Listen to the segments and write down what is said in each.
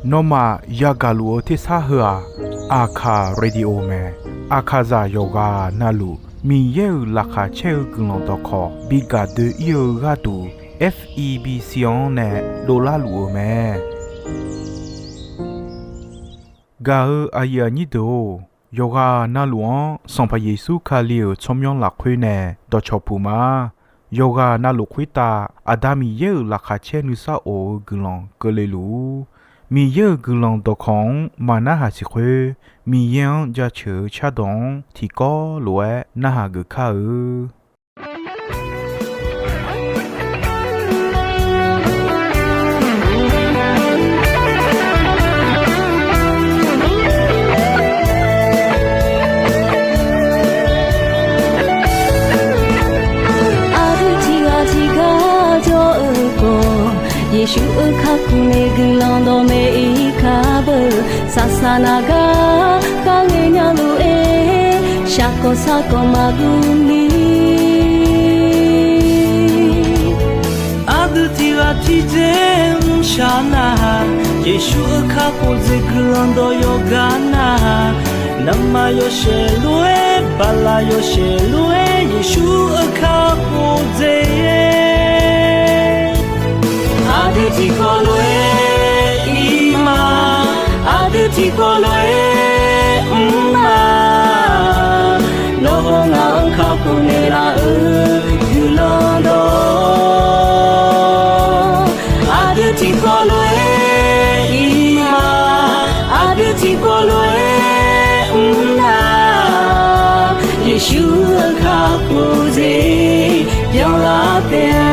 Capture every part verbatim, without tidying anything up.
Nawmaf yagaq luf-eu tersar heu-aq, Aqkaq Radio mae. Aqkaqzaq yawqghaq navluf Miqyaer-euq laqkhaq caer-eu guiqlanq dawqkawq bi gaq doe-ir-eu gharduq, F E B C-anr nae dovlar luf-eu mae. Gaq-eu aqyuif aqnyir deuq-or, yawqghaq navluf-anr Sanqpaq Yeqsur Kali-euq tsawrmyanr lafkhoer nae dawqcawq puq ma. Yawqghaq navluf khoertav Aqda Miqyaer-euq laqkhaq caer nuisar of-eu guiqlanq keuvle luf-ur. Miqyaer-euq guiqlanq dawqkawq-anr maqnarhaq siq khoer, Miqyaer-anr jaceuq-eu cardawq-anr tiqkawv lof-aer narhaq geuf kar-eu. Aqdui tiqghaq tiqgar jawr-eu khawf, Yeqsur-euq kakhof nae guiqlanq dawqmaeq-ir kar beu. Saqsaq naq gar kharghae nya lof-aer, shaqkawq sarkawq maqguv ni. Aqdui tiqghaq tiqdzer mrshaq nar-aq, Yeqsur-euq kakhof dzaeq guiqlanq dawq yawqgar nar-aq, navmaqyawshaef lof-aer, baqlaq yawshaef lof-aer, Yeqsur-euq kakhof dzaeq. Aqdui tiqkawv lof-aer ir ma, aqdui tiqkawv lof-aer mr ma. Nawr hawr ngaq-anr kakhof naeqlaf-euq guiqlanq dawq. Aqdui tiqkawv lof-aer ir ma, aqdui tiqkawv lof-aer mr na. Yeqsur-euq kakhof dzaeq byanlar taef-a.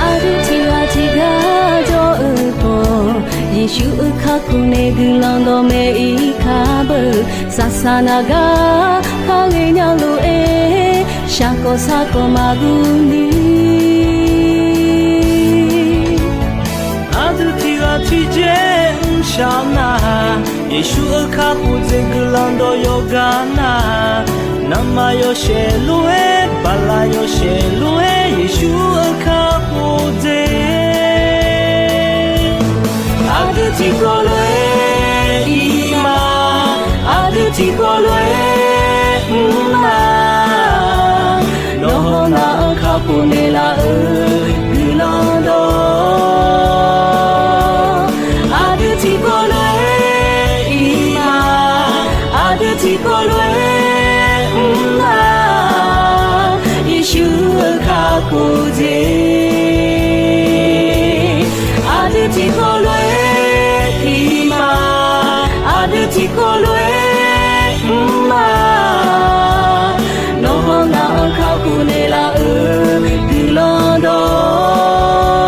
Aqdui tiqghaq tiqgar jawr-eu khawf, Yeqsur-euq kakhof nae guiqlanq dawqmaeq-ir kar beu. Saqsaq naq gar kharghae nya lof-aer, shaqkawq sarkawq maqguv ni. Aqdui tiqghaq tiqdzer mrshaq nar-aq, Yeqsur-euq kakhof dzaeq guiqlanq dawq yawqgar nar-aq, navmaqyawshaef lof-aer, baqlaq yawshaef lof-aer, Yeqsur-euq kakhof dzaeq. Aqdui tiqkawv lof-aer ir ma, aqdui tiqkawv lof-aer mr ma. Nawr hawr ngaq-anr kakhof naeqlaf-euq guiqlanq dawq. Aqdui tiqkawv lof-aer ir ma, aqdui tiqkawv lof-aer mr ma. Yeqsur-euq kakhof dzaeq. Aqdui tiqkawv lof-aer ir ma, aqdui tiqkawv lof-aer mr ma. Nawr hawr ngaq-anr kakhof naeqlaf-euq guiqlanq dawq.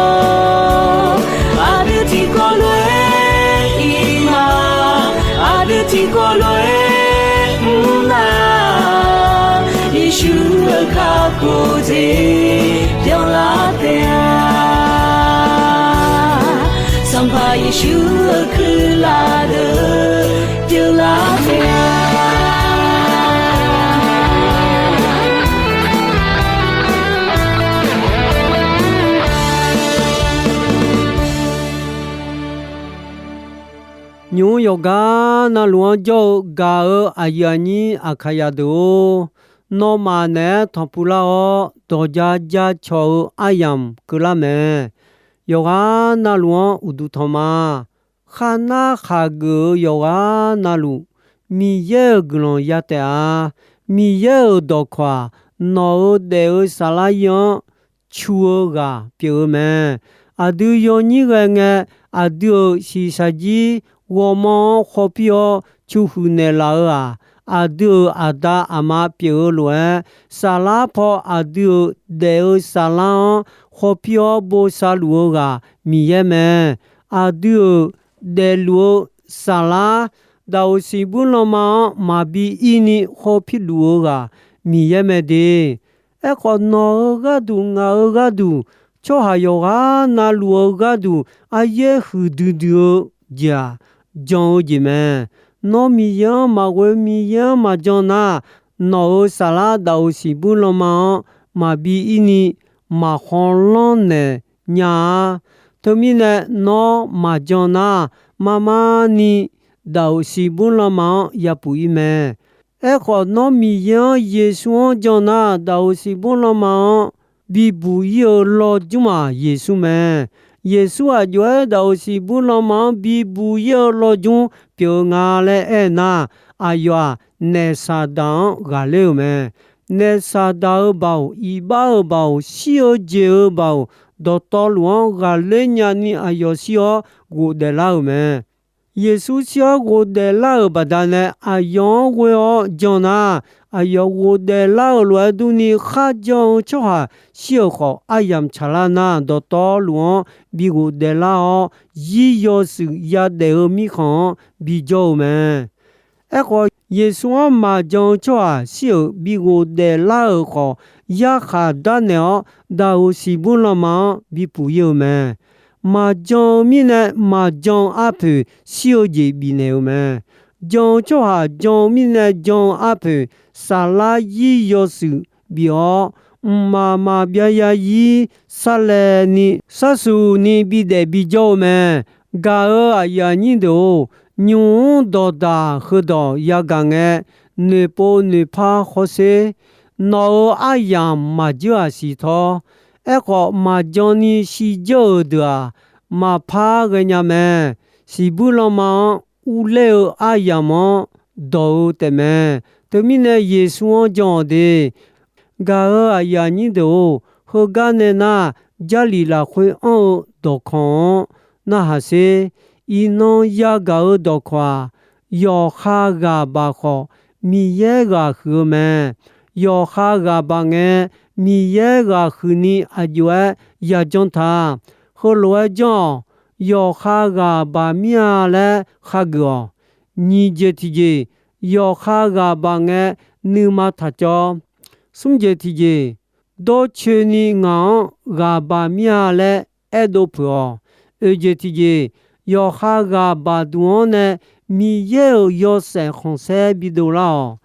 Aqdui tiqkawv lof-aer ir ma, aqdui tiqkawv lof-aer mr na. Yeqsur-euq kakhof dzaeq byanlar taef-a. Sanqpaq Yeqsur-euq kuirlaf deuq byanlar taef-a. Nymq-mr yawqgar navluf-anr jawr-eu gaq-eu aqyuif aqnyir Aqkaqzaq deuq-or, nawmaf naeq-aer tanqpuq lar-awr dawqja jacawq-eu aryamq keuvlar mae. Yawqghaq navluf-anr uqduq tanq ma. Kharnar khaqgeuf-eu yawqghaq navluf, Miqyaer-euq guiqlanq ya taef-a. Miqyaer-euq dawqkawq-aq, nawq-euq daef-eu saflar yir-anr cu-eu ghaq pyeuf-eu mae. Aqdui yawnyir ghae ngae, aqdui-euq shiqshaq jir ghawrmawr-anr khawpir-awr cu huiq naeqlaf-eu-aq, aqdui-euq aqda aqma pyeuf-eu lof-aer, saflar paw aqdui-euq daef-eu saflar-anr khawpir-awr bosav luf-eu ghaq Miqyaer mae. Aqdui-euq daefluf-eu saflar, daqoq siqbuir lanma-anr maqbi ir ni khawpir luf-eu ghaq Miqyaer mae de. Aerkhawf, nawq-eu gharduq, ngaq-euq gharduq, tsawrhaq yawqghaq navluf-eu gharduq, aryaer huiqdui dui-eu jeq-aq, jan-eu jeq mae. Nawr Miqyaer-anr maqghoe, Miqyaer-anr maqjan nar, nawq-euq saflar daqoq siqbuir lanma-anr maqbi ir ni maqkhaw lanrnaeq nya-a. Teumirnae nawr maqjan nar, marmar ni daqoq siqbuir lanma-anr yapuf ir mae. Aerkhawf, nawr Miqyaer-anr, Yeqsur-anr jan nar, daqoq siqbuir lanma-anr bibuq ir-eu lawrjmr-aq, Yeqsur mae. Yeqsur aqjox-aer daqoq siqbuir lanma-anr bibuq ir-eu lawrjmr pyeuf-eu nga laer aernar, aqyawf-aq, naef Saqdaq-anr ghaqler-euq mae. Naef Saqdaq-euq baoq, iqbax-euq baoq, shir-eu jeq-euq baoq, dawqtawvluf-anr ghaqler nyani aqyawf shir-awr ghofdaef lar-euq mae. Yeqsur shir-awr ghofdaef lar-euq baqdanae, aqyawf-anr ghoe-awr jan nar, aqyawf ghofdaef lar-euq lof-aer durni, kharjan-eu tsawrhaq shir-euq khawf, aryamq tsaqlar nar, dawqtawvluf-anr bi ghofdaef lar-awr, zir yawshuif yadaef-eu mirkhanq-anr bijawr-eu mae. Aerkhawf, Yeqsur-anr maqjan-eu tsawrhaq shir-euq bi ghofdaef lar-euq khawf, yarkhaq darnaeq-awr daqoq siqbuir lanma-anr bipuf ir-eu mae. Maqjan-eu mirnae maqjan-eu arpoeq shir-eu jeq bifnaeq-eu mae. Jan-eu tsawrhaq jan-eu mirnae jan-eu arpoeq, saflar zir yawshuif bif-awr, mqmaq maqbyav zarzir sarlaevni sarshuq ni bidaef bijawr-eu mae. Gaq-euq aqyuif aqnyir deuq-or, nymq-mr dawqdaq heudawq yagaq ngae, noeqpov noeqpar hawsher. Nawq-euq aryamq maqjeur-aq siqtawr. Aerkhawf, maqjan ni shirdzeur-euq deuq-aq, maqpar ghaenya mae. Siqbuir lanma-anr urler-eu aryamq-anr dawq-eu taefmae. Teumirnae Yeqsur-anr jan-awq de. Gaq-euq aqyuif aqnyir deuq-or, heugar nae nar, Jarlif lafkhoer anr-eu dawqkawq-anr narhaq sher. Iqnan yagaq-eu dawqkawq-aq, yawqha ghaq baq khawf, Miqyaer ghaq huiq-eu mae. Yawqha ghaq baq ngae, Miqyaer ghaq huiqni aqjox-aer yajanr ta. Heulof-aer janr-awq. Yawqha ghaq baq mir-a laer khageuf-awq. Nyiq jeq tiqjeq, yawqha ghaq baq ngae, nuima taq cawv. Smr jeq tiqjeq, dawrcoeni ngaq-anr ghaq baq mir-a laer aerdov peuq-awq. Oeq jeq tiqjeq, yawqha ghaq baq duq-anr nae Miqyaer-euq yawshaef khanqsaer bidov lar-awq.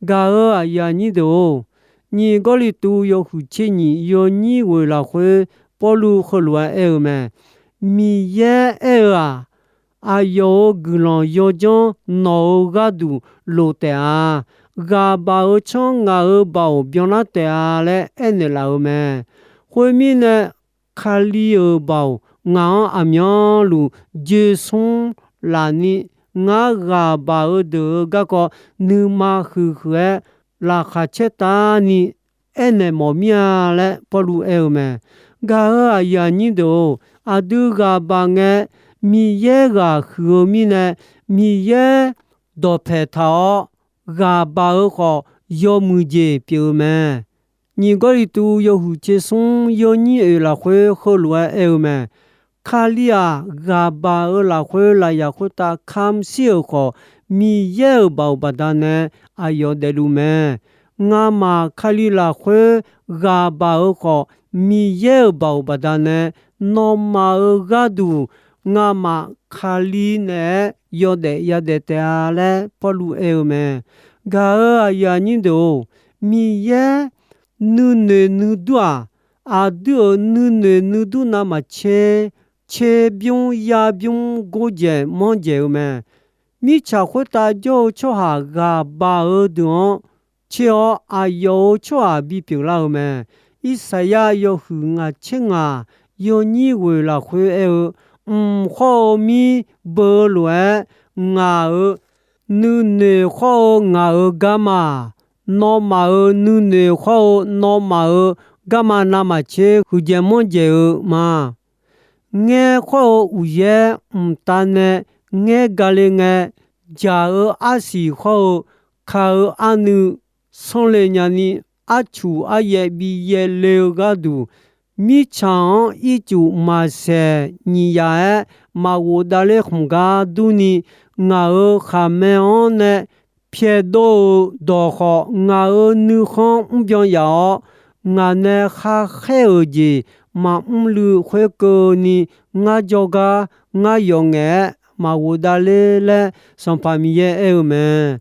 Gaq-euq aqyuif aqnyir deuq-or, nyiq Gawrliqtu yawhuiq tser nyiq yawnyir ghoeq lafkhoer Pawrluv heulof-aer aer-eu mae. Miqyaer aer-eu-aq, aqyawf-euq guiqlanq yawdzanr nawq-euq gharduq lof taef-a. Ghaq baq-eu tsanr ngaq-euq baoq byanlar taef-a laer aernaeq laf-eu mae. Khoermirnae, Kali-euq baoq ngaq-anr aqmyanluf joesmr lafni, ngar ghaq baq-eu deuq-euq garkawv nuima huiqhuiq-aer laqkhaq caertavni aernaeq mawf mir-a laer Pawrluv aer-eu mae. Gaq-euq aqyuif aqnyir deuq-or, aqdui ghaq baq ngae, Miqyaer ghaq huiq-eu mirnae, Miqyaer dawqpaeq taq-awr, ghaq baq-eu khawf yawmuiq jeq pyeuf-eu mae. Nyiq Gawrliqtu yawhuiq tser smr yawnyir oeq lafkhoer heulof-aer aer-eu mae. Kali-aq, ghaq baq-eu lafkhoer lafyaq khoertav kamq shir-euq khawf, Miqyaer-euq baoq baqdanae aqyawf daefluf mae. Ngamaf Kali lafkhoer ghaq baq-eu khawf, Miqyaer-euq baoq baqdanae nawmaf-euq gharduq ngamaf Kali naeq-aer yawdaef yadaef taef-a laer Pawrluv aer-eu mae. Gaq-euq aqyuif aqnyir deuq-or, Miqyaer nuinoeq nuidur-aq, aqdui-euq nuinoeq nuidur navmaqtser, tserbymr yarbymr gordzaeq manrdzaeq-eu mae. Mirtsaq khoertav jawr-eu tsawrhaq ghaq baq-eu deuq-anr tser-awr, aqyawf-euq tsawrhaq bipyeuf lar-eu mae. Irsaqyar yawhuiq ngaq tser ngaq yawnyir ghoeq lafkhoer aer-eu, mq khawr-eu mir beu-eu lof-aer, ngaq-euq nuinoeq khawr-eu ngaq-euq garma, nawmaf-euq nuinoeq khawr-eu nawmaf-euq garma navmaqtser huiqdzaeq manrdzaeq-eu ma. Ngaer khawr-eu uqyaer mqtav nae ngaer gale ngae, jaq-eu arsiq khawr-eu kaq-euq arnuiv sanrle nyani, arcuq aryaev bi yaevle-eu gharduq, mirtsaq-anr ircuf maqsaeq nyiq yaf-aer maqghof davler khmq gar durni, ngaq-euq khaqmae-anr nae pyaeqdov-euq dawq khawf, ngaq-euq nuikhanr mrbyan yaf-awr, ngaq nae kharkhaer-euq jeq maqmr luiv khoerkeuvni, ngar jawrgar ngar yawf ngaef-aer maqghof davler laer, Sanqpaq Miqyaer aer-eu mae.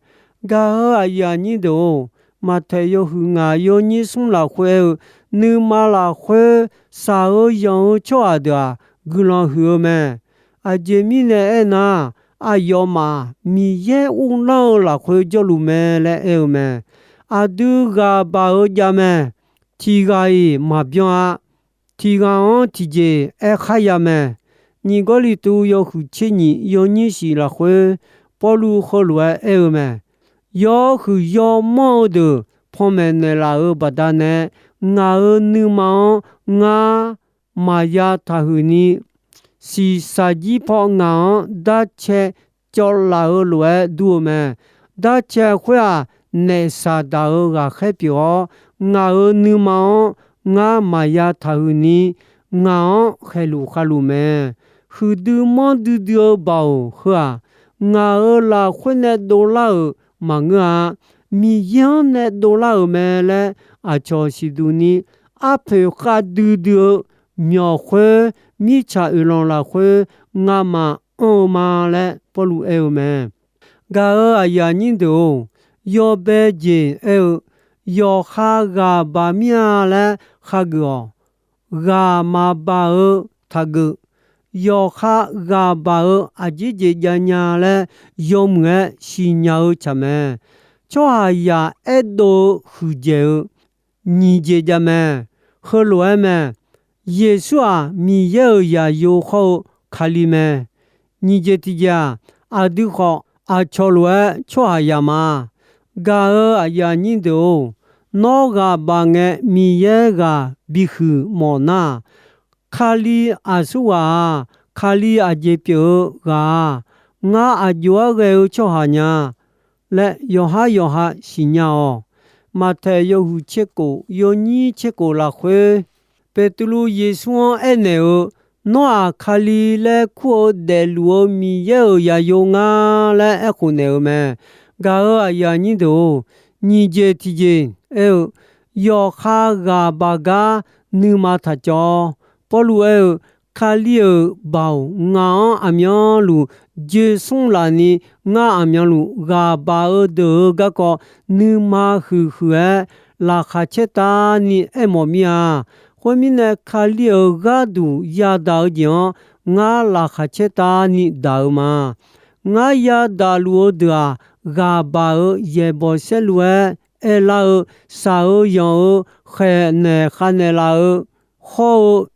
Gaq-euq aqyuif aqnyir deuq-or, Maqtaeq yawhuiq ngaq yawnyir smr lafkhoer aer-eu, nuima lafkhoer shaq-eu yanq-eu tsawrhaq deuq-aq, guiqlanq huiq-eu mae. Aqjeq mirnae aernar, aqyawfmaf Miqyaer uvlanr-eu lafkhoer jawrluf mae laer aer-eu mae. Aqdui ghaq baq-eu javmae. Tiq ghaq-iq maqbyan-a. Tiq ghaq-anr tiqjeq aer kharya mae. Nyiq Gawrliqtu yawhuiq tser nyiq yawnyir shiq lafkhoer, Pawrluv heulof-aer aer-eu mae. Yawhuiq yawmanr-eu deuq panmaeq naeqlaf-euq baqdanae, ngaq-euq nuima-anr ngar maqya taqhuiq ni, shiqshaq jir paw ngaq-anr darcae cawvlaf-eu lof-aer dur-eu mae. Darcae khoer-aq, naef Saqdaq-euq ghaqkhaer pyeuf-awr, ngaq-euq nuima-anr ngar maqya taqhuiq ni, ngaq-anr khaeqluf khavluf mae. Huiqdui manrdui dui-eu baoq heu-aq, ngaq-euq lafkhoer nae dovlar-euq maqngeur-a. Miqyaer-anr nae dovlar-euq mae laer aqcawq siqduq ni, arpoeq khavdui dui-eu myawq khoer, mirtsaq oeqlanq lafkhoer ngamaf anr-eu ma laer Pawrluv aer-eu mae. Gaq-euq aqyuif aqnyir deuq-or, yawbae jeq aer-eu, yawqha ghaq baq mir-a laer khageuf-awq. Ghaq maqbaq-eu taqgeuf. Yawqha ghaq baq-eu aqjeq jeq jav nya laer yawmuiq-aer siqnya-eu tsaq mae. Tsawrhaqzaq aerdov-eu huiqdzaeq-eu nyiq jeq jav mae. Heulof-aer mae. Yeqsur-aq, Miqyaer-euq zaqyo hawr-eu Kali mae. Nyiq jeq tiqjeq-aq, aqdui khawf aqcawq lof-aer tsawrhaqzaq ma. Gaq-euq aqyuif aqnyir deuq-or, nawr ghaq baq ngae Miqyaer ghaq bihuiq mawf nar, Kali aqsurghaq-aq, Kali aqjeq pyeuf-eu ghaq-aq, ngar aqjox-aer ghae-eu tsawrhaq nya laer yawqhar yawqha siqnya-awq. Maqtaeq yawhuiq tser kof yawnyir tser kof lafkhoer, Beqtuvluv Yeqsur-anr aernaeq-eu, Nawr-aq Kali laer kur-eu daefluf-eu Miqyaer-euq zaqyo nga laer aerkhof naeq-eu mae. Gaq-euq aqyuif aqnyir deuq-or, nyiq jeq tiqjeq aer-eu, yawqha ghaq baq gar nuima taq cawv-awr, Pawrluv aer-eu, Kali-euq baoq ngaq-anr aqmyanluf joe smr laf ni, ngar aqmyanluf ghaq baq-eu deuq-euq garkawv nuima huiqhuiq-aer laqkhaq caertavni aermawf mir-a. Khoermirnae, Kali-euq gharduq yadaq-eu jeq-anr ngar laqkhaq caertavni daq-eu ma. Ngar yadaq luf-eu deuq-aq, ghaq baq-euq yaeqbawq saerlu-aer aerlar-eu, shaq-eu yanq-eu khaeqnaeq khavnaeq laf-eu hawr-eu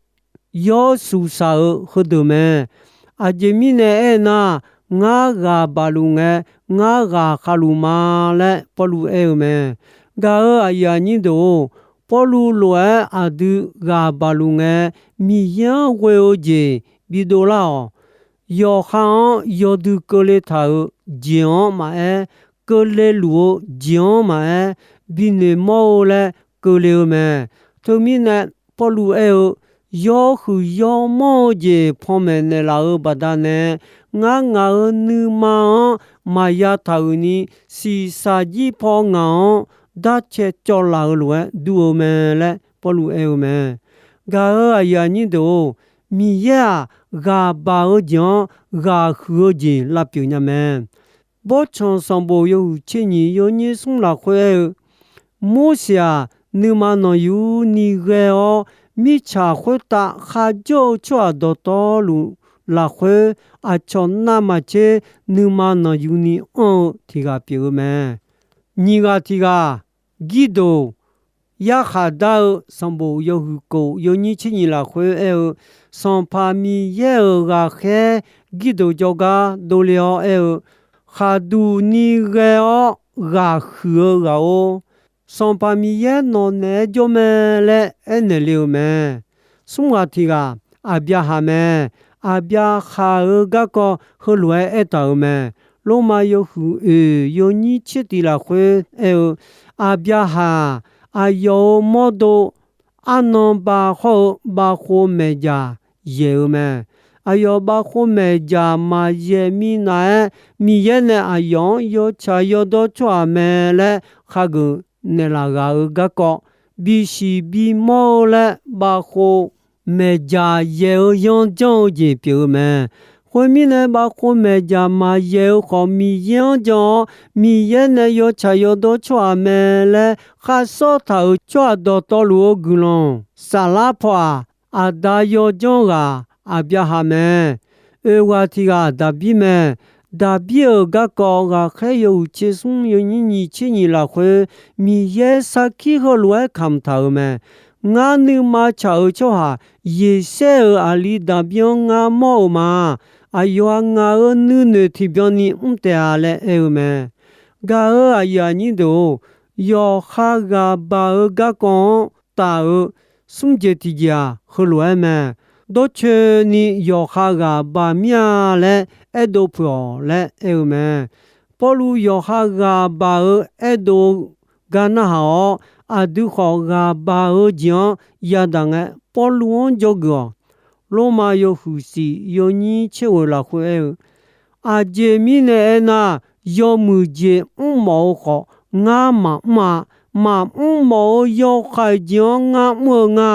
yawr suqshaq-eu heudeuq mae. Aqjeq mirnae aernar, ngar ghaq baq luf ngae, ngar ghaq khavluf ma laer Pawrluv aer-eu mae. Gaq-euq aqyuif aqnyir deuq-or, Pawrluv lof-aer aqdui ghaq baq luf ngae, Miqyaer-anr ghoe-eu jeq bidov lar-awq. Yawqha-anr yawdui keuvle taq-euq jeq-anr maqaer, keuvle luf-eu jeq-anr maqaer, binoeq mawr-eu laer keuvle-eu mae. Teumirnae, Pawrluv aer-eu, yawhuiq yawmanr-eu jeq panmaeq naeqlaf-euq baqdanae, ngar ngaq-euq nuima-anr maqya taqhuiq ni, shiqshaq jir paw ngaq-anr darcae cawvlaf-eu lof-aer dur-eu mae laer Pawrluv aer-eu mae. Gaq-euq aqyuif aqnyir deuq-or, Miqyaer-aq, ghaq baq-eu jeq-anr ghaq huiq-eu jeq lavpyeuf nya mae. Bawrtsanq sanqbof yawhuiq tser nyiq yawnyir smr lafkhoer aer-eu, Morseq-aq, nuima nanqyuni ghae-awr, mirtsaq khoertav kharjawr-eu tsawrhaq dawqtawvluf lafkhoer, aqcawq navmaqtser nuima nanqyuni anr-eu tiq ghaq pyeuf-eu mae. Nyiq ghaq tiq ghaq, Girdoq, yarkhaq dar-eu sanqbof yawhuiq kof yawnyir tser nyiq lafkhoer aer-eu, Sanqpaq Miqyaer-euq ghaqkhaer Girdoq jawrgar dovle-awr aer-eu, khaqduq ni ghae-awr ghaq huiq-eu ghaq-or, Sanqpaq Miqyaer nawq naeq-aer jawr mae laer aernaeq le-euq mae. Smr ghaq tiq ghaq, Aqbyaqhaq mae. Aqbyaqhaq-euq garkawv heulof-aer aertaq-euq mae. Lormav yawhuiq oeq yawnyir tser tiq lafkhoer aer-eu, Aqbyaqhaq aqyawf-euq mawrdo arnan bav hawr-eu bavkhov maeqjaq yaeq-eu mae. Aqyawf bavkhov maeqjaq maqyaeq minav-aer, Miqyaer nae aqyawf-anr yawtsaq yawdawr tsawrhaq mae laer khageuf naeqlaf ghaq-euq garkawv, bisiq bimawr-eu laer bavkhov maeqjaq yaeq-eu yanr janr-eu jeq pyeuf-eu mae. Khoermirnae, bavkhov maeqjaq maqyaeq-eu khawf, Miqyaer-anr jan-awr, Miqyaer nae yawtsaq yawdawr tsawrhaq mae laer kharshawr taq-euq tsawrhaq dawqtawvluf-eu guiqlanq saflar paw-aq, aqda yawjanr ghaq Aqbyaqhaq mae. Oeq ghaq tiq ghaq Daqbir mae. Daqbir-euq garkawv ghaqkhaer yawhuiq tser smr yawnyir nyiq tser nyiq lafkhoer, Miqyaer sarkir heulof-aer kamq taq-euq mae. Ngar nuima tsaq-euq tsawrhaq Yeqsaer-euq aqli Daqbir-anr ngar mawr-euq ma. Aqyawf-aq, ngaq-euq nuinoeq tiqbyan ni mr taef-a laer aer-eu mae. Gaq-euq aqyuif aqnyir deuq-or, yawqha ghaq baq-eu garkawv-anr taf-euq smr jeq tiqjeq-aq, heulof-aer mae. Dawrcoeni yawqha ghaq baq mir-a laer aerdov puq-awq laer aer-eu mae. Pawrluv yawqha ghaq baq-eu aerdov-eu gar narhaq-awr, aqdui khawf ghaq baq-eu jeq-anr yadaq ngae, Pawrluv-anr jawrgeuf-awq. Lormav yawhuiq shif yawnyir tser ghoeq lafkhoer aer-eu, Aqjeq mirnae aernar, yawmuiq jeq mrmawf-eu khawf, ngar maqmr-a. Maqmr mawf-eu yawkhaeq jeq-anr ngar mr-eu nga.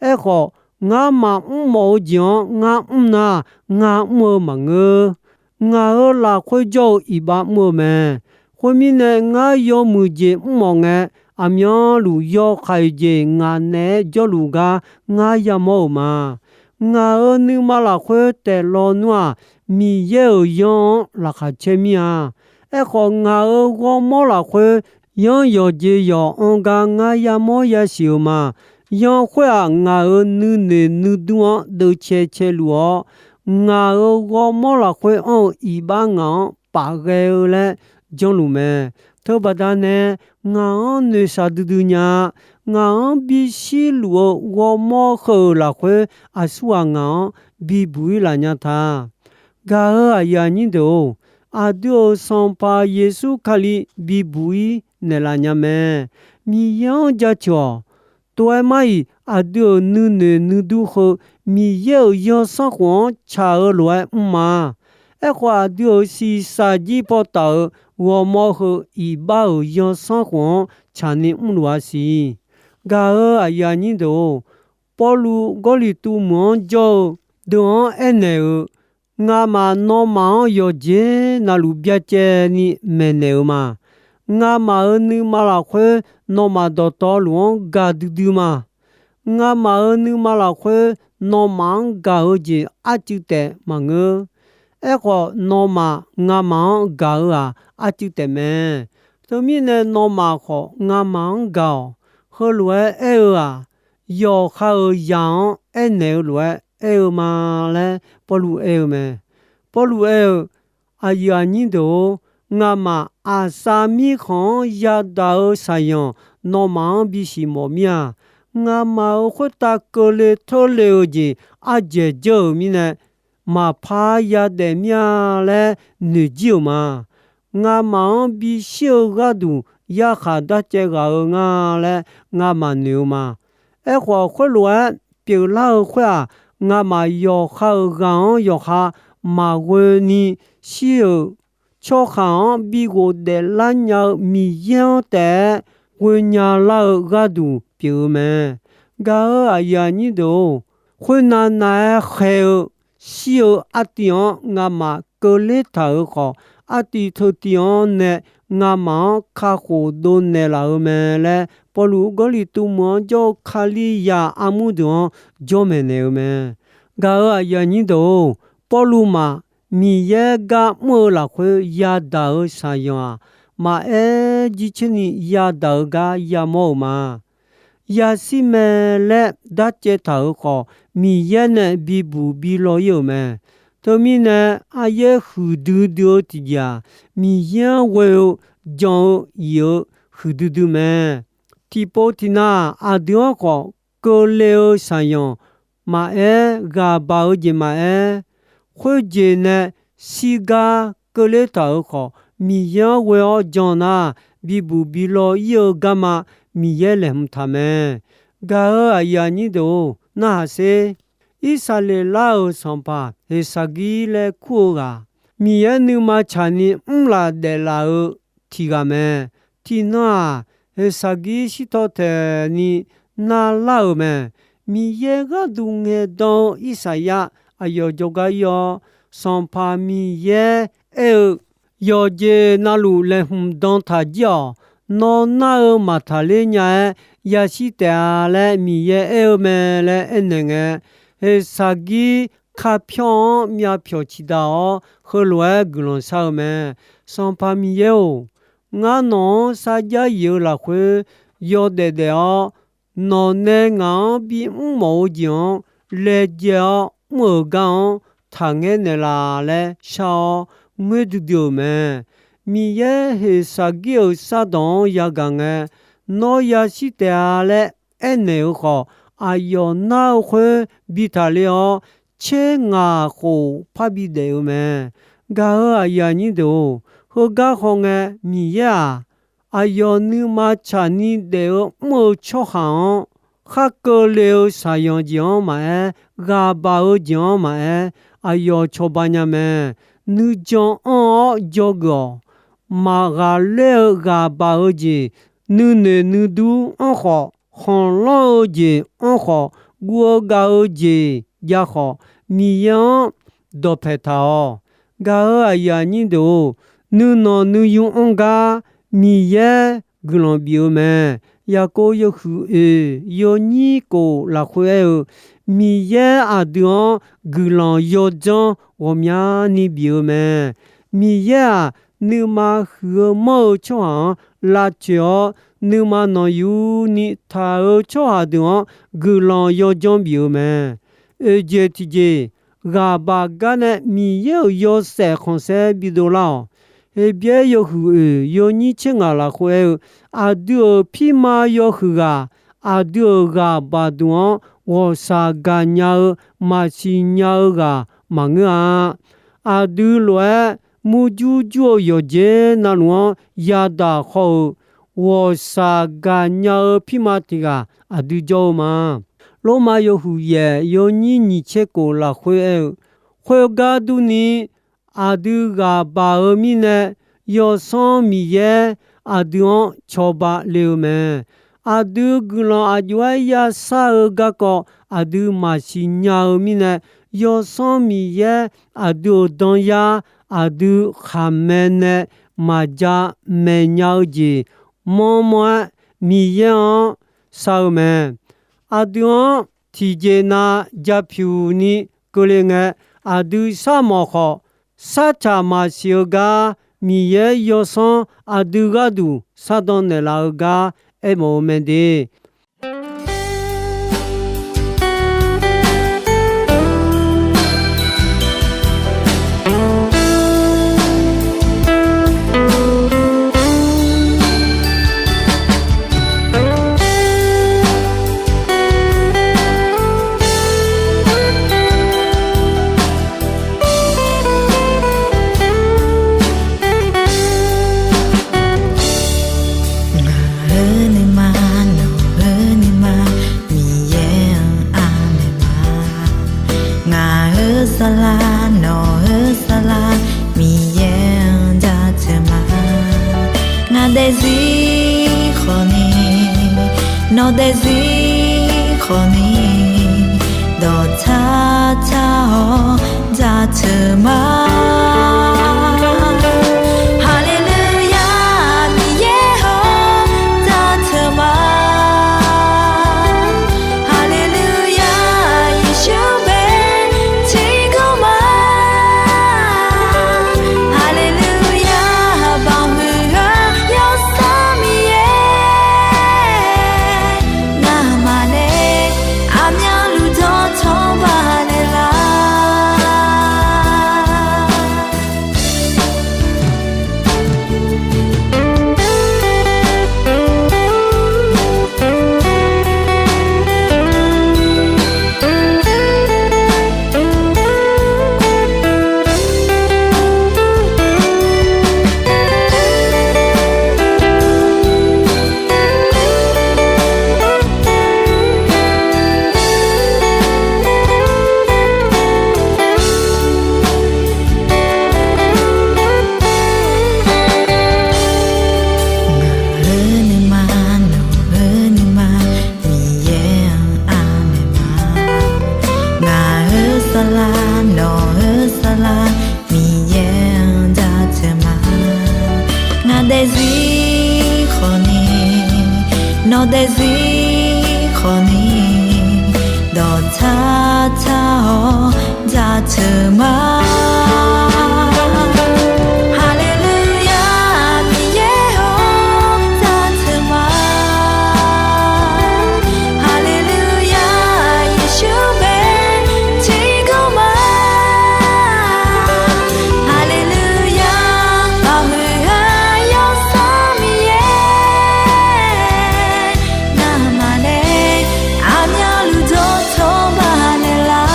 Aerkhawf, ngar maqmr mawf-eu jeq-anr ngar mr nar, ngar mr-eu maqngeur. Ngaq-euq lafkhoer jawr-eu iqbax mr-eu mae. Khoermirnae, ngar yawmuiq jeq mrmawf ngae, aqmyanluf yawkhaeq jeq ngaq naeq-aer jawrluf gar ngar yamawr-euq ma. Ngaq-euq nuima lafkhoer taef lawnmr-aq, Miqyaer-euq yanr-anr laqkhaq caer mir-a. Aerkhawf, ngaq-euq ghawrmawr lafkhoer yanr yawqjeq yawq-anr gar ngar yamawr yasiq-euq ma. Yanr khoer-aq, ngaq-euq nuinoeq nuidur-anr deuvcae caeluf-awr, ngaq-euq ghawrmawr lafkhoer anr-eu iqbax ngaq-anr paf ghae-eu laer janrluf mae. Teubaqda nae ngaq-anr noeqshaq duidui nya-a. Ngaq-anr bishir luf-eu ghawrmawr heu-euq lafkhoer aqsurghaq ngaq-anr bibuq-ir laf nya ta. Gaq-euq aqyuif aqnyir deuq-or, aqdui-euq Sanqpaq Yeqsur Kali bibuq-ir naeqlaf nya mae. Miqyaer-anr jaceuq-awq. Tov-aer mar-iq, aqdui-euq nuinoeq nuidur heu Miqyaer-euq yawsanr khof-anr tsaq-eu lof-aer mr ma. Aerkhawf, aqdui-euq shiqshaq jir paw taf-euq ghawrmawr heu iqbax-euq yawsanr khof-anr tsaqni mrluf-a siq. Gaq-euq aqyuif aqnyir deuq-or, Pawrluv Gawrliqtu meuq-anr jawr-eu deuq-anr aernaeq-eu, Ngamaf nawmaf-anr yawqjeq navluf byacaevni maeqnaeq-eu ma. Ngamaf-euq nuima lafkhoer nawmaf dawqtawvluf-anr gaq duidui ma. Ngamaf-euq nuima lafkhoer nawmaf-anr gaq-eu jeq arcuiv taef maqngeur. Aerkhawf, nawmaf ngamaf-anr gaq-eu-aq, arcuiv taef mae. Teumirnae, nawmaf khawf ngamaf-anr gaq-awq. Heulof-aer aer-eu-aq, yawqha-euq zaq-anr aernaeq-eu lof-aer aer-eu ma laer Pawrluv aer-eu mae. Pawrluv aer-eu, Aqyuif aqnyir deuq-or, ngamaf Aqsar mirkhanq-anr yadaq-eu shaqzanq nawmaf-anr bisiq mawf mir-a. Ngamaf-euq khoertav keuvle teurle-eu jeq ardzaeq dzeur-euq mirnae, maqpar yadaef mir-a laer noeqjir-euq ma. Ngamaf-anr bishir-eu gharduq yarkhaq darcaev ghaq-eu nga laer ngamaf noeq-eu ma. Aerkhawf, khoerlof-aer pyeuflar-eu khoer-aq, ngamaf yawqha-euq ghaq-anr yawqha maqghoeni shir-euq tsawrhaq-anr bi ghofdaef lar nya-eu Miqyaer-anr taef-aer ghoenya lar-eu gharduq pyeuf-eu mae. Gaq-euq aqyuif aqnyir deuq-or, khoernav nav-aer khaer-eu shir-eu artiv-anr ngamaf keuvler taq-euq khawf, artiv teutiv-anr nae ngamaf-anr kakhof dovnaeq laf-eu mae laer, Pawrluv Gawrliqtu meuq-anr jawr-eu Kalizaq armur deuq-anr jawr maeqnaeq-eu mae. Gaq-euq aqyuif aqnyir deuq-or, Pawrluv maf Miqyaer gar mr-eu lafkhoer yadaq-euq shaqzanq-aq, maqaer jircoer ni yadaq-eu gar yamawr-euq ma. Yashir mae laer darcaev taq-euq khawf, Miqyaer nae bibuq bi law ir-euq mae. Teumirnae, aryaer huiqdui dui-eu tiqjeq-aq, Miqyaer-anr ghoe-eu jan-eu iq-eu huiqdui dui mae. Tiqpov tiqnav aqdui-anr khawf keuvle-eu shaqzanq maqaer, ghaq baq-eu jeq maqaer, khoerjeq nae shirgar keuvler taq-euq khawf, Miqyaer-anr ghoe-awr jan nar, bibuq bi law ir-eu garma Miqyaer laeqhmq taq mae. Gaq-euq aqyuif aqnyir deuq-or, narhaq sher. Irsaqleqlav-euq sanqpaq Heqsaqgir laer kur-eu ghaq, Miqyaer nuima tsaqni mrlaf daeflaf-eu tiq ghaq mae. Tiqnan-aq, Heqsaqgir shirtaw taeqni narlar-euq mae. Miqyaer gharduq ngaeqdan-eu Irsaqyar aqyawf jawrgar ir-awr, Sanqpaq Miqyaer aer-eu, Yawqjeq navluf laeqhmq dan taq jir-awq. Nawr nar-eu maqtaqler nya-aer yashir taef-a laer Miqyaer aer-eu mae laer aernaeq ngae, Heqsaqgir kapyawr-anr myavpyawq ciqdaq-awr, heulof-aer guiqlanq shar-eu mae. Sanqpaq Miqyaer-or, ngar nawq-anr sarjax yif-eu lafkhoer yawdaef daef-awr, nawq nae ngaq-anr bimr mawf-eu jeq-anr laejae-awr mr-euq gar-anr taqngaer naeqlaf laer shar-awr ngoer duidui-euq mae. Miqyaer Heqsaqgir-euq shardawq-anr yagaq ngae, Nawr yashir taef-a laer aernaeq-eu khawf, aqyawf nar-eu khoer bi taqler-awr, tser ngaq khof parbi daef-eu mae. Gaq-euq aqyuif aqnyir deuq-or, heugar hawngae, Miqyaer-aq, aqyawf nuima tsaqni daef-eu mr-eu tsawrhaq-anr, khar keuvle-eu shaqyanq jeq-anr maqaer, ghaq baq-eu jeq-anr maqaer, aqyawf cawba nya mae. Nuijan anr-awr dzawgeuf-awq. Maqghaqler-eu ghaq baq-eu jeq, nuinoeq nuidur anr khawf, khanqlanr-eu jeq anr khawf, guv-eu gav-eu jeq jav khawf, Miqyaer-anr dawqpaeq taq-awq. Gaq-euq aqyuif aqnyir deuq-or, nuinanq nuiyu anr gar Miqyaer guiqlanq bif-eu mae. Yaqkov yawhuiq oeq yawnyir kof lafkhoer aer-eu, Miqyaer aqdui-anr guiqlanq yawdzanr ghawqmyani bif-eu mae. Miqyaer-aq, nuima huiq-eu manr-eu tsawrhaq-anr lavcoeq-awr, nuima nanqyuni taq-eu tsawrhaq deuq-anr guiqlanq yawdzanr bif-eu mae. Oeqjeq tiqjeq, ghaq baq gar nae Miqyaer-euq yawshaef khanqsaer bidov lar-awq. Heqbyaer yawhuiq oeq yawnyir tser ngaq lafkhoer aer-eu, aqdui-euq pirma yawhuiq ghaq, aqdui-euq ghaq baq duq-anr ghawqshaq gaqnya-eu maqsiq nya-eu ghaq maqngeur-a. Aqdui lof-aer murjur jur-eu yawqjeq navluf-anr yadaq haw-euq ghawqshaq gaqnya-eu pirma tiq ghaq aqdui jawr-eu ma. Lormav yawhuiq yaef yawnyir nyiq tser kof lafkhoer aer-eu, khoergar durni, aqdui ghaq baq-eu mirnae, Yawsanr Miqyaer aqdui-anr cawba le-eu mae. Aqdui guiqlanq aqjox-aer yashar-eu garkawv aqdui maqsiq nya-eu mirnae, Yawsanr Miqyaer aqdui-euq danyar aqdui khaqmae nae maqja maeqnya-eu jeq manrmanr-aer Miqyaer-anr shar-eu mae. Aqdui-anr tiqjeq na japyuq ni keuvle ngae, aqdui sharmawf khawf, sartaq maqsiq-eu gar Miqyaer Yawsanr aqdui gharduq shardan naeqlaf-eu gar aermawf-eu mae de. Ngaq-euq nuima, nawq-euq nuima, Miqyaer-anr anaeq ma. Ngaq-euq saflar, nawq-euq saflar, Miqyaer-anr jaceuq ma. Ngaq daefzir khawfni, nawq daefzir khawfni, dawqtsar tsar-awr jaceuq ma. Haleluya, Miqyaer-or, jaceuq ma. Haleluya, Yeqsur bae tiqkawv ma. Haleluya, baqhuiq-eu Yawsanr Miqyaer, ngamaf nae aqmyanluf dawqtawq baqnaeq lar. Saqlaq, nawq-eu saqlaq, Miqyaer-anr jaceuq ma. Ngaq daefzir khawfni, nawq daefzir khawfni, dawqtsar tsar-awr jaceuq ma. Haleluya, Miqyaer-or, jaceuq ma. Haleluya, Yeqsur bae tiqgawr ma. Haleluya, baoq huiq-eu Yawsanr Miqyaer, ngamaf nae aqmyanluf dawqtawq baqnaeq lar.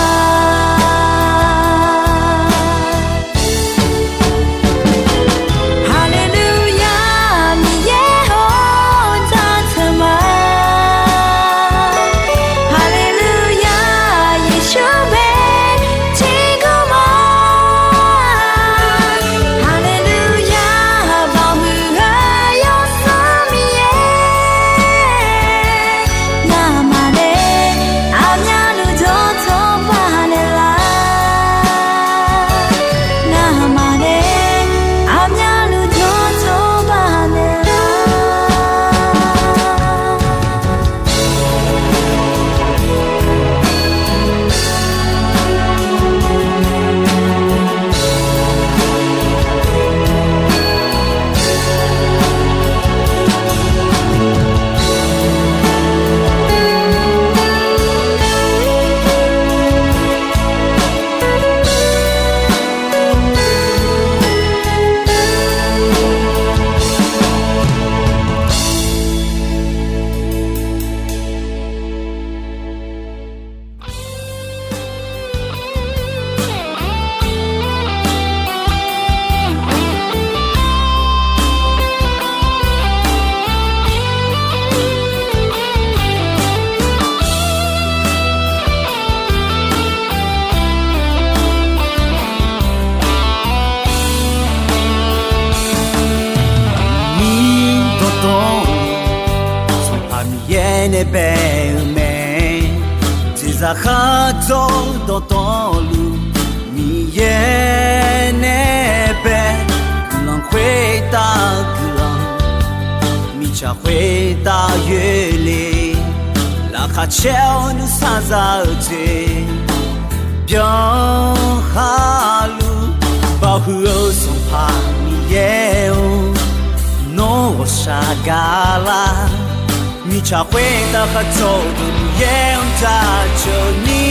Haleluya, Miqyaer-or, jaceuq ma. Haleluya, Yeqsur bae tiqgawr ma. Haleluya, baoq huiq-eu Yawsanr Miqyaer, ngamaf nae aqmyanluf dawqtawq baqnaeq lar. Ngamaf nae aqmyanluf dawqtawq baqnaeq lar. Miqyaer dawqtawvluf, Sanqpaq Miqyaer nae bae-eu mae. Jeqzaq khardzawr dawqtawvluf, Miqyaer nae bae. Guiqlanq khoertav guiqlanq, mirtsaq khoertav yoerle. Laqkhaq caer-awr nuisar za-eu jeq byanlar luf, baoq huiq-eu Sanqpaq Miqyaer-or, nawr ghawqshaq gaqlar. Mirtsaq khoertav khardzawr-eu Miqyaer-anr jaceuq ni.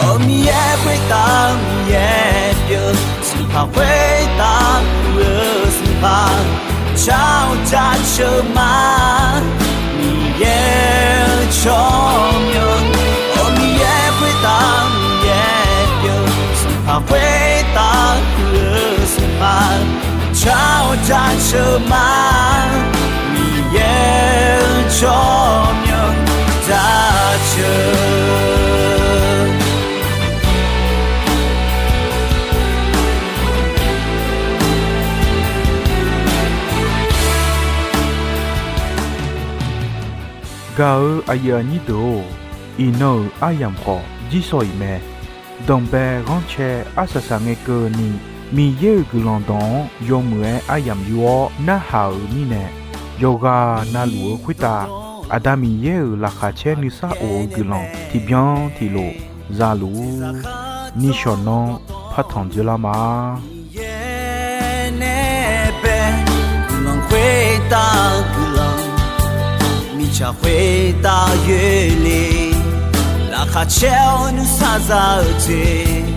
Aq, Miqyaer khoertav Miqyaer pyeuf, Sanqpaq khoertav muiq-eu Sanqpaq, jar-awr jaceuq ma. Miqyaer-eu tsawrmyanr, Aq, Miqyaer khoertav Miqyaer pyeuf, Sanqpaq khoertav muiq-eu Sanqpaq, jar-awr jaceuq ma. Miqyaer-eu tsawrmyanr jaceuq. Gaq-eu aqyuif aqnyir deuq-or, iqnan-euq aryamq khawf jirsawq iq mae. Danqbae ghanrcae arsaq saq ngae keuvni, Miqyaer-euq guiqlanq dawq-anr yawmuiq-aer aryamq yur-awr narhaq-euq mirnae, yawqghaq navluf-eu khoertav Aqda Miqyaer-euq laqkhaq caer nuisar of-eu guiqlanq tiqbyan tiqlof zaluf-ur. Nishawq nan partanq dzeurlar ma. Miqyaer nae bae, guiqlanq khoertav guiqlanq, mirtsaq khoertav yoerle. Laqkhaq caer-awr nuisar za-eu jeq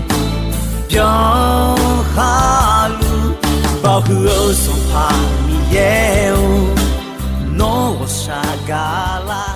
byan khaluf, baoq huiq-eu Sanqpaq Miqyaer-or, nawr ghawqshaq gaqlar.